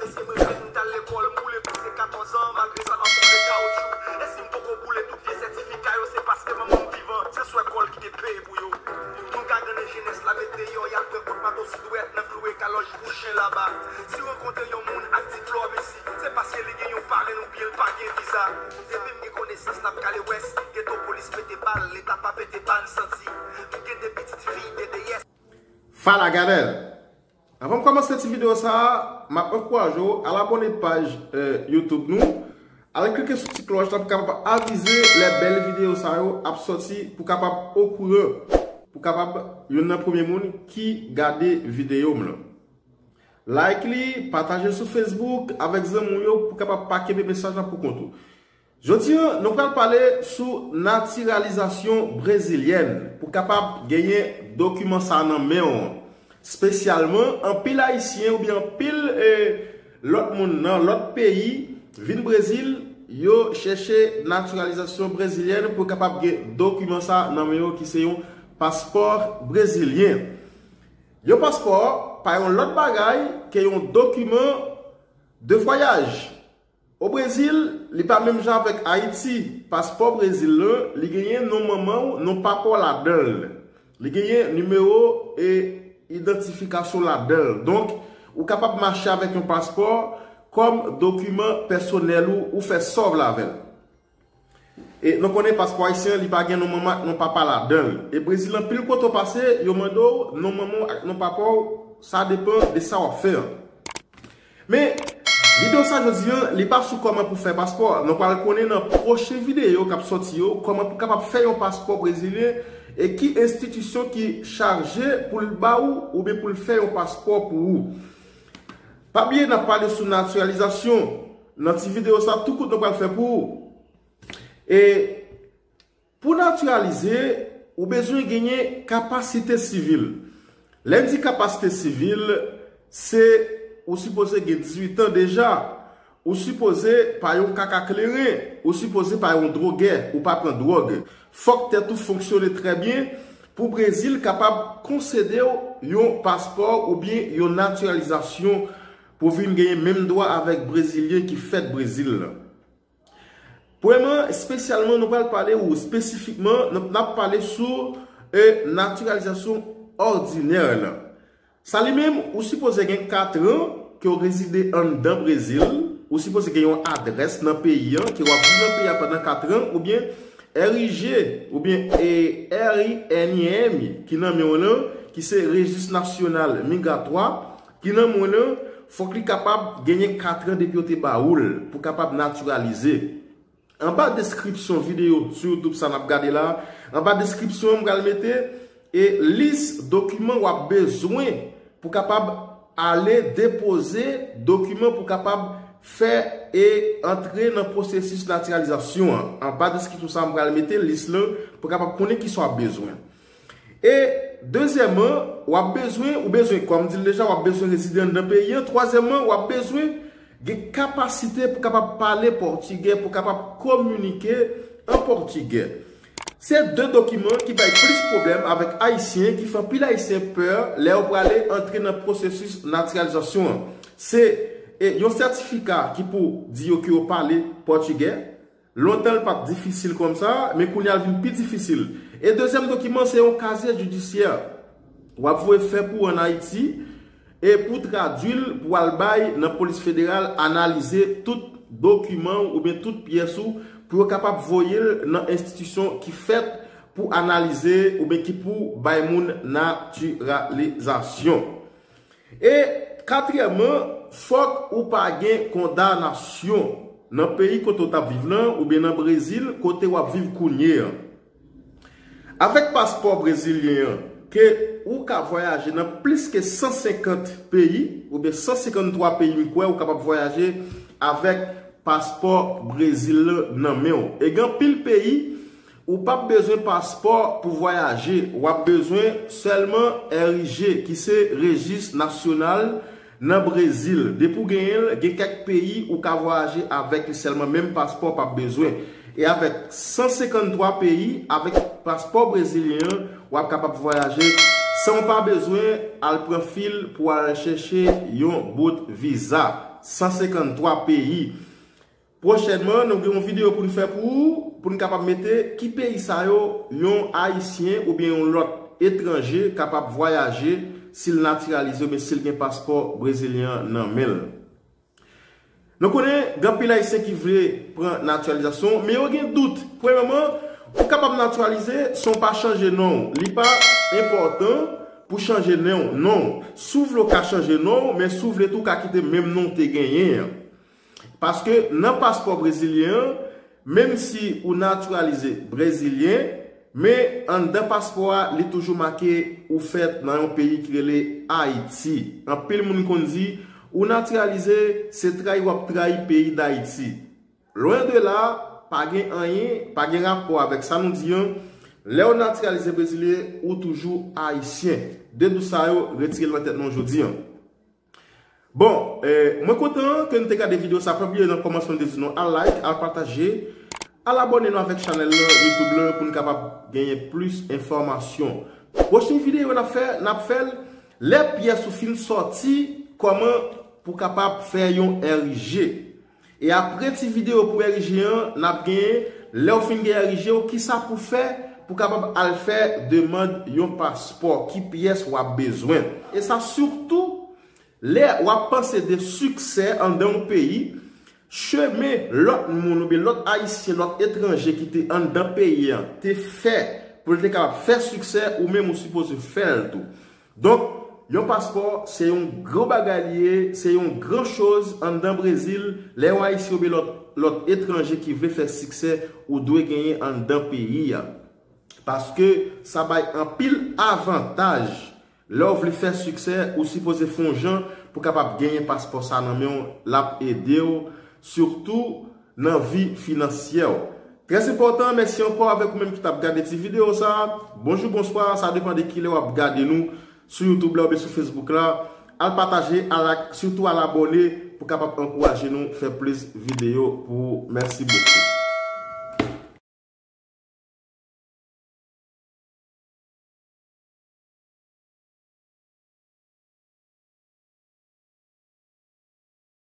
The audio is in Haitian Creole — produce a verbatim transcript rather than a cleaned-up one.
Èske mwen vle pou m t al lekòl, m boule plis ke katòz an, malgre sa m ap boule kawotchou? E si m poko boule tout vye sètifika yo, se paske manman m vivan, se swè kòl ki te peye pou yo. Nou ka gade jenès la met deyò, y al pran kout mato sou dwèt nan kloure kalòj pou chen laba. Si w rankontre yon moun ak diplòm isi, se paske li gen yon parenn oubyen l pa gen viza. Depi m gen konesans, n ap kale wès, geto polis mete bal, leta pa pete bal, n santi. M gen de pitit fi, de deyès. Fala, galera! Anvan m kòmanse ti videyo sa a, m ap ankouraje w al abòne paj, eh, YouTube nou. Al klike sou ti klòch la pou kapab avize lè bèl videyo sa yo ap sòti, pou kapab okouran, pou kapab youn nan premye moun ki gade videyo m lan. Like li, pataje l sou Facebook avèk zanmi w yo pou kapab pa kenbe mesaj la pou kont ou. Jodi a, nou pral pale sou natiralizasyon brezilyèn pou kapab genyen dokiman sa nan men w. Espesyalman, anpil Ayisyen oubyen anpil, eh, lòt moun nan lòt peyi vin Brezil, yo chèche natiralizasyon brezilyèn pou kapab gen dokiman sa nan men yo ki se yon paspò brezilyen. Yon paspò pa yon lòt bagay ke yon dokiman de vwayaj. O Brezil, li pa menm jan avèk Ayiti. Paspò Brezil lan, li genyen non manman w, non papa w ladan l. Li genyen nimewo e idantifikasyon ladan l. Donk, ou kapab mache avèk yon paspò kòm dokiman pèsonèl ou, ou fè sa w vle avè l. E nou konnen paspò ayisyen an, li pa gen non manman ak non papa ladan l. E Brezil, anpil kote w pase, yo mande w non manman w ak non papa w, sa depann de sa w ap fè an. Men, videyo sa jodi an, li pa sou kòman pou fè paspò. Nou pral konnen nan pwochen videyo k ap sòti yo, kòman pou kapab fè yon paspò brezilyen e ki enstitisyon ki chaje pou l ba ou oubyen pou l fè yon paspò pou ou. Pa bliye, n ap pale sou natiralizasyon. Nan ti videyo sa, tou kout nou pral fè pou ou. E pou natiralize, ou bezwen genyen kapasite sivil. Lè n di kapasite sivil, se ou sipoze gen dizuit an deja, ou sipoze pa yon kaka kleren, ou sipoze pa yon dwogè, ou pa pran dwòg. Fòk tèt ou fonksyone trè byen pou Brezil kapab konsede w yon paspò oubyen yon natiralizasyon pou vin genyen menm dwa avèk brezilyen ki fèt Brezil lan. Premyèman, espesyalman, nou pral pale, ou espesifikman, n ap, n ap pale sou, e, natiralizasyon òdinè lan. Sa li menm, ou sipoze gen katran ke w rezide anndan Brezil, ou sipoze gen yon adrès nan peyi an, ke w ap viv nan peyi a pandan katran, oubyen R I G, oubyen, e, R I N I M, ki nan men w lan, ki se Rejis Nasyonal Migratwa, ki nan men w lan, fòk li kapab genyen katran depi yo te ba ou l pou kapab natiralize. Anba deskripsyon videyo sou YouTube sa n ap gade la, anba deskripsyon an, m pral mete, e, lis dokiman w ap bezwen pou kapab ale depoze dokiman pou kapab fè e antre nan pwosesis natiralizasyon an. Anba deskripsyon sa, m pral mete lis lan pou kapab konnen kisa w ap bezwen. E dezyèmman, w ap bezwen, ou bezwen, kòm m di l deja, w ap bezwen rezide anndan peyi an. Twazyèmman, w ap bezwen gen kapasite pou kapab pale pòtigè, pou kapab kominike an pòtigè. Se de dokiman ki bay plis pwoblèm avèk Ayisyen, ki fè anpil Ayisyen pè lè yo prale antre nan pwosesis natiralizasyon an. Se, e, yon sètifika ki pou di yo ke yo pale pòtigè. Lontan, l pa t difisil kòm sa, men kounye a l vin pi difisil. E dezyèm dokiman, se yon kazye jidisyè w ap voye fè pou w ann Ayiti, e pou tradui l, pou al bay nan polis federal, analize tout dokiman w oubyen tout pyès ou, pou yo kapab voye l nan enstitisyon ki fèt pou analize oubyen ki pou bay moun natiralizasyon. E katriyèmman, fòk ou pa gen kondanasyon nan peyi kote w t ap viv lan oubyen nan Brezil kote w ap viv kounye an. Avèk paspò brezilyen an, ke ou ka vwayaje nan plis ke san senkant peyi, oubyen san senkanntwa peyi, m kwè, ou kapab vwayaje avèk paspò Brezil lan nan men w. E gen anpil peyi, ou p ap bezwen paspò pou vwayaje, w ap bezwen sèlman R I G, ki se Rejis Nasyonal nan Brezil. Depi w genyen l, gen kèk peyi ou ka vwayaje avèk li sèlman, menm paspò w p ap bezwen. E avèk san senkanntwa peyi, avèk paspò brezilyen an, w ap kapab vwayaje san w pa bezwen al pran fil pou al chèche yon bout viza. san senkanntwa peyi. Pwochènman, nou gen yon videyo pou n fè pou ou, pou n kapab mete ki peyi sa yo yon Ayisyen oubyen yon lòt etranje kapab vwayaje si l natiralize oubyen si l gen paspò brezilyen an nan men l. Nou konnen gen anpil Ayisyen ki vle pran natiralizasyon, men yo gen dout. Premyèman, ou kapab natiralize san w pa chanje non w. Li pa enpòtan pou chanje non w. Non w. Si w vle, w ka chanje non w, men si w vle tou, w ka kite menm non w te genyen an. Paske nan paspò brezilyen an, menm si ou natiralize brezilyen, men anndan paspò a, li toujou make ou fèt nan yon peyi ki rele Ayiti. Anpil moun konn di, ou natiralize, se trayi w ap trayi peyi Dayiti. Lwen de la, pa gen anyen, pa gen rapò avèk sa nou di an. Lè w natiralize brezilyen, ou toujou ayisyen. De dout sa yo, retire l nan tèt nou jodi an. Bon, eh, mwen kontan ke nou te gade videyo sa. Pa bliye nan kòmansman m te di nou al like, al pataje, al abòne nou avèk chanèl lan, YouTube lan, pou n kapab genyen plis enfòmasyon. Pwochen videyo n ap fè, n ap fè l lè pyès ou fin sòti, kòman pou kapab fè yon R I G. E apre ti videyo pou R I G an, n ap genyen, lè w fin gen R I G w, kisa pou fè pou kapab al fè demann yon paspò, ki pyès w ap bezwen. E sa sitou lè w ap panse de siksè anndan yon peyi, chemen lòt moun oubyen lòt Ayisyen, lòt etranje ki te anndan peyi an te fè pou l te kapab fè siksè, ou menm ou sipoze fè l tou. Donk, yon paspò, se yon gwo bagay li ye, se yon gran choz anndan Brezil, lè yon Ayisyen oubyen lòt, lòt etranje ki vle fè siksè, ou dwe genyen anndan peyi a. Paske sa bay anpil avantaj. Lè w vle fè siksè, ou sipoze fè yon jan pou kapab genyen paspò sa nan men w, l ap ede w, sitou nan vi finansyè w. Trè enpòtan, mèsi ankò avèk ou menm ki t ap gade ti videyo sa. Bonjou, bonswa, sa depann de kilè w ap gade nou sou YouTube la oubyen sou Facebook la. Al pataje, al like, sitou al abòne pou kapab ankouraje nou fè plis videyo pou ou. Mèsi bokou.